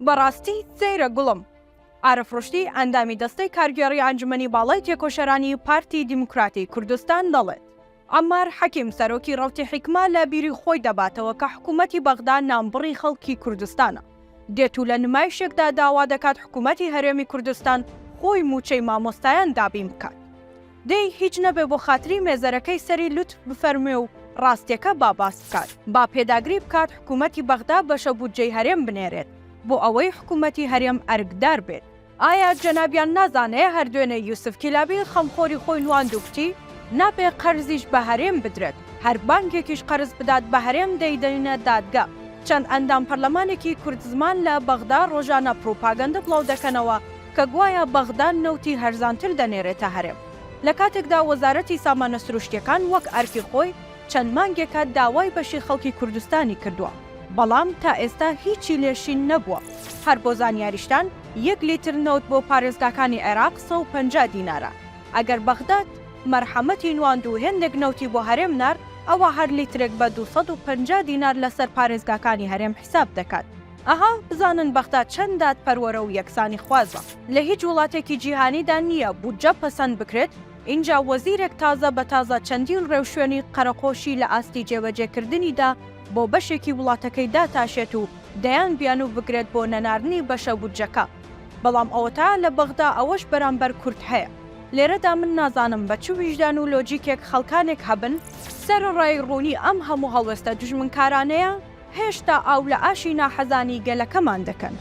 بەڕاستی سەیرە گوڵم. عارف ڕوشدی، ئەندامی دەستەی کارگێڕی ئەنجومەنی باڵای تێکۆشەرانی پارتی دیموکراتی کوردستان دەڵێت، عەمار حەکیم سەرۆکی ڕەوتی حیکمە لە بیری خۆی دەباتەوە کە حکوومەتی بەغدا نانبڕی خەڵکی کوردستانە، دێت و لە نمایشێکدا داوا دەکات حکوومەتی هەرێمی کوردستان خۆی مووچەی مامۆستایان دابین بکات. دەی هیچ نەبێ بۆ خاتری مێزەرەکەی سەری لوتف بفەرموێ و ڕاستیەکە با باس بکات. با پێداگری بکات حکوومەتی بەغدا بەشە بودجەی هەرێم بنێرێت بۆ ئەوەی حکوومەتی هەرێم ئەرکدار بێت. ئایا جەنابیان نازانێ هەر دوێنێ یوسف کیلابی خەمخۆری خۆی نواند و کوتی نابێ قەرزیش بە هەرێم بدرێت، هەر بانکێکیش قەرز بدات بە هەرێم دەیدەینە دادگا. چەند ئەندام پەرلەمانێکی کوردزمان لە بەغدا ڕۆژانە پڕوپاگەندە بڵاو دەکەنەوە کە گوایە بەغدا نەوتی هەرزانتر دەنێرێتە هەرێم لە کاتێکدا وەزارەتی سامانە سروشتیەکان وەک ئەرکی خۆی چەند مانگێکە داوای بەشی خەڵکی کوردستانی کردووە بەڵام تا ئێستا هیچی لێ شین نەبووە. هەر بۆ زانیاریشتان یەک لیتر نەوت بۆ پارێزگاکانی عێراق 150 دینارە ئەگەر بەغداد مەرحەمەتی نواند و هێندێک نەوتی بۆ هەرێم نارد ئەوا هەر لیترێک بە 250 دینار لەسەر پارێزگاکانی هەرێم حیساب دەکات. ئەها بزانن بەغدا چەند دادپەروەرە و یەکسانیخوازە. لە هیچ وڵاتێکی جیهانیدا نییە بودجە پەسەند بکرێت ئینجا وەزیرێک تازە بە تازە چەندین ڕێوشوێنی قەرەقۆشی لە ئاستی جێبەجێکردنیدا بۆ بەشێکی وڵاتەکەی داتاشێت و دەیان بیانوو بگرێت بۆ نەناردنی بەشە بودجەکە. بەڵام ئەوەتا لە بەغدا ئەوەش بەرامبەر کورد هەیە. لێرەدا من نازانم بە چ ویژدان و لۆجیکێک خەڵکانێک هەبن، سەرەڕای ڕوونی ئەم هەموو هەڵوێستە دوژمنکارانەیە، هێشتا ئاو لە ئاشی ناحەزانی گەلەکەمان دەکەن.